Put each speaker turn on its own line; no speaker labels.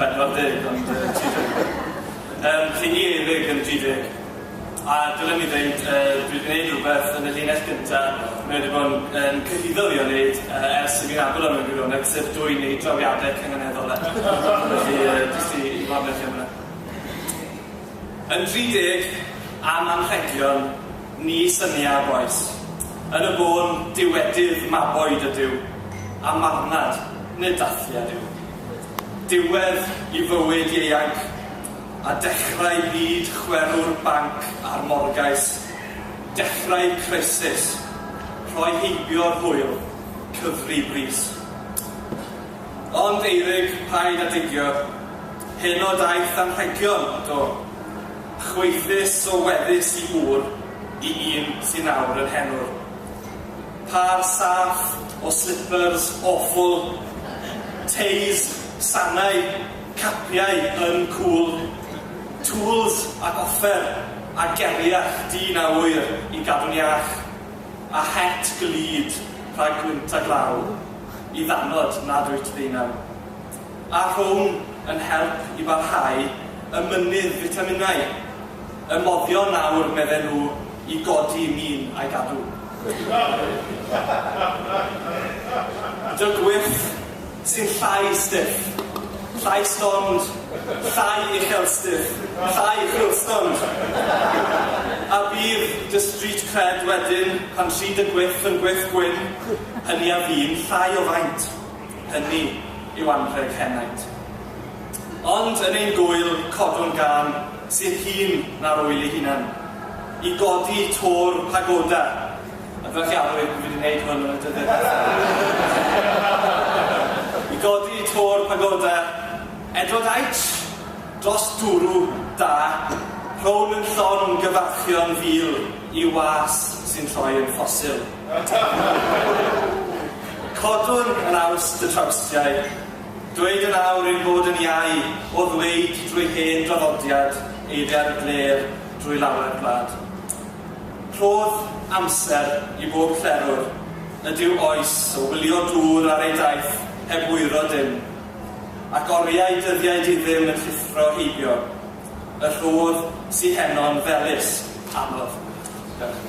yn 40, ond yy 30. Yym, felly i Eurig yn 30. A dylen i ddeud, yy, dwi wedi gwneud rhywbeth yn y llinell gynta, mae wedi bod yn yn cyhuddo fi o wneud yy ers i fi nabod o mewn gwirionedd, sef dwyn ei drawiadau cynganeddol e. Felly, yy, jyst i i warnio chi am hwnna. Yn 30, am anrhegion, ni synia bois. Yn y bôn, diwedydd maboed ydyw, a marwnad, nid dathliad yw. Diwedd i fywyd ieuanc, a dechrau byd chwerw'r banc a'r morgais, dechrau crisis, rhoi heibio'r hwyl, cyfri bris. Ond Eurig, paid â digio. Heno daeth anrhegion, do. Chwaethus o weddus i ŵr, i un sy nawr yn henwr. Pâr saff o slippers awful, teis, sanau, capiau yn cŵl, tools ac offer a geriach dyn a ŵyr i gadw'n iach, a het glud rhag gwynt a glaw. I ddannod nad wyt ddeunaw. A rhwng yn help i barhau y mynydd fitaminau. Y moddion nawr, medden nhw, i godi min a'i gadw. Dy gwyff sy'n llai stiff, llai stond, llai uchelstiff, llai chwilstond. A bydd dy street cred wedyn pan tri dy gwyff yn gwyff gwyn. Hynny a fu'n llai o faint, hynny yw anrheg henaint. Ond yn ein gŵyl codwn gân sy'n hŷn na'r ŵyl ei hunan, i godi to'r pagoda. A fel chi arwydd bod fi wedi gwneud hwn yn y dyddiau diwethaf. I godi to'r pagoda, Edward Aich, dros dwrw da, rhown yn llon gyfarchion fil i was sy'n troi yn ffosil. Codwn yn awst y trawstiau, dweud yn awr ein bod yn iau o ddweud drwy hen draddodiad eiriau'r glêr drwy lawer gwlad. Rhodd amser i bob clerwr ydyw oes o wylio dŵr ar ei daith heb wyro dim, ac oriau dyddiau diddim yn llithro heibio. Y rhodd sy heno'n felys, anodd. Diolch.